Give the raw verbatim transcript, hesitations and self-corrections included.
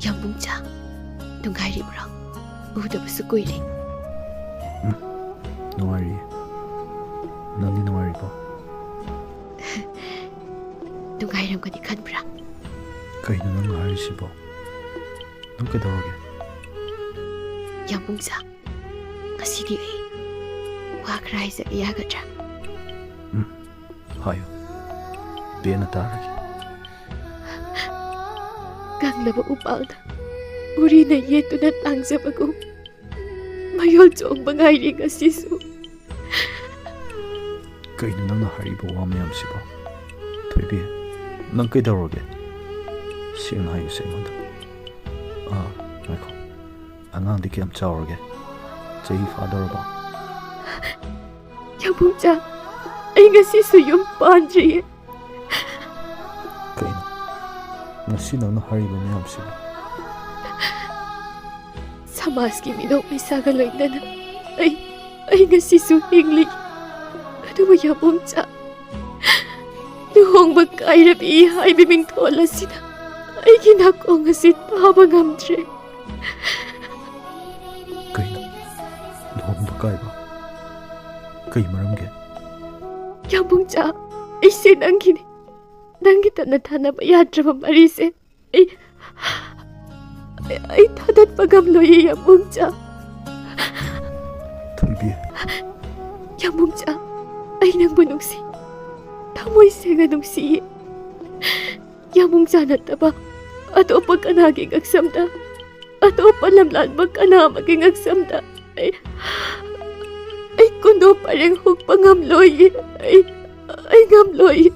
ꯌꯥꯝꯕꯨꯡꯆꯥ, ꯅꯨꯡꯉꯥꯏꯔꯤꯕ꯭ꯔꯣ? ꯎꯗꯕꯁꯨ ꯀꯨꯏꯔꯦ꯫ ꯎꯝ, ꯅꯨꯡꯉꯥꯏꯔꯤꯌꯦ꯫ ꯅꯪꯗꯤ ꯅꯨꯡꯉꯥꯏꯔꯤꯕꯣ? ꯅꯨꯡꯉꯥꯏꯔꯝꯒꯅꯤ ꯈꯟꯕ꯭ꯔꯥ? ꯀꯩꯅꯣ ꯅꯪꯅ ꯍꯥꯏꯔꯤꯁꯤꯕꯣ? ꯅꯪ ꯀꯩꯗꯧꯔꯒꯦ? ꯌꯥꯝꯕꯨꯡꯆꯥ, ꯉꯁꯤꯗꯤ ꯑꯩ ꯋꯥ ꯈꯔ ꯍꯥꯏꯖꯒꯦ, ꯌꯥꯒꯗ꯭ꯔꯥ? ꯎꯝ, ꯍꯥꯏꯌꯨ꯫ ꯄꯦꯟꯅ ꯇꯥꯔꯒꯦ꯫ ꯀꯪꯂꯕ ꯎꯄꯥꯜꯗ ꯎꯔꯤꯅ ꯌꯦꯠꯇꯨꯅ ꯂꯥꯡꯖꯕꯒꯨꯝ, ꯃꯌꯣꯜ ꯆꯣꯡꯕ ꯉꯥꯏꯔꯤ ꯉꯁꯤꯁꯨ꯫ ꯀꯩꯅꯣ ꯅꯪꯅ ꯍꯥꯏꯔꯤꯕ ꯋꯥ ꯃꯌꯥꯝꯁꯤꯕꯣ? ꯊꯣꯏꯕꯤ, ꯅꯪ ꯀꯩꯗꯧꯔꯒꯦ? ꯁꯦꯡꯅ ꯍꯥꯏꯌꯨꯁꯦ ꯑꯩꯉꯣꯟꯗ꯫ ꯑꯥ, ꯉꯥꯏꯈꯣ꯫ ꯑꯉꯥꯡꯗꯤ ꯀꯌꯥꯝ ꯆꯥꯎꯔꯒꯦ? ꯆꯍꯤ ꯐꯥꯗꯧꯔꯕꯣ? ꯌꯥꯝꯕꯨꯡꯆꯥ, ꯑꯩ ꯉꯁꯤꯁꯨ ꯌꯨꯝ ꯄꯥꯟꯗ꯭ꯔꯤꯌꯦ꯫ ꯀꯩꯅꯣ? ꯉꯁꯤ ꯅꯪꯅ ꯍꯥꯏꯔꯤꯕ ꯃꯌꯥꯝꯁꯤꯕꯨ? ꯁꯃꯥꯖꯀꯤ ꯃꯤꯅꯣꯛ ꯃꯩꯁꯥꯒ ꯂꯣꯏꯅꯅ ꯑꯩ, ꯑꯩ ꯉꯁꯤꯁꯨ ꯍꯤꯡꯂꯤ꯫ ꯑꯗꯨꯕꯨ ꯌꯥꯝꯕꯨꯡꯆꯥ, ꯂꯨꯍꯣꯡꯕ ꯀꯥꯏꯔꯕꯤ ꯍꯥꯏꯕ ꯃꯤꯡꯊꯣꯜ ꯑꯁꯤꯅ ꯑꯩꯒꯤ ꯅꯥꯀꯣꯡ ꯑꯁꯤ ꯇꯥꯕ ꯉꯝꯗ꯭ꯔꯦ꯫ ꯀꯩꯅꯣ? ꯂꯨꯍꯣꯡꯕ ꯀꯥꯏꯕ? ꯀꯩ ꯃꯔꯝꯒꯤ? ꯌꯥꯝꯕꯨꯡꯆꯥ, ꯑꯩꯁꯦ ꯅꯪꯒꯤꯅꯤ꯫ ꯅꯪꯒꯤ ꯇꯠꯅ ꯊꯥꯅꯕ ꯌꯥꯗ꯭ꯔꯕ ꯃꯔꯤꯁꯦ ꯑꯩ, ꯑꯩ, ꯑꯩ ꯊꯥꯗꯠꯄ ꯉꯝꯂꯣꯏꯌꯦ, ꯌꯥꯝꯕꯨꯡꯆꯥ꯫ ꯊꯣꯏꯕꯤ꯫ ꯌꯥꯝꯕꯨꯡꯆꯥ, ꯑꯩ ꯅꯪꯕꯨ ꯅꯨꯡꯁꯤ꯫ ꯊꯃꯣꯏ ꯁꯦꯡꯅ ꯅꯨꯡꯁꯤꯌꯦ꯫ ꯌꯥꯝꯕꯨꯡꯆꯥ ꯅꯠꯇꯕ ꯑꯇꯣꯞꯄ ꯀꯅꯥꯒꯤ ꯉꯛꯁꯝꯗ, ꯑꯇꯣꯞꯄ ꯂꯝꯂꯥꯟꯕ ꯀꯅꯥ ꯑꯃꯒꯤ ꯉꯛꯁꯝꯗ ꯑꯩ, ꯑꯩ ꯀꯨꯟꯗꯣ ꯄꯔꯦꯡ ꯍꯨꯛꯄ ꯉꯝꯂꯣꯏꯌꯦ꯫ ꯑꯩ, ꯑꯩ ꯉꯝꯂꯣꯏꯌꯦ꯫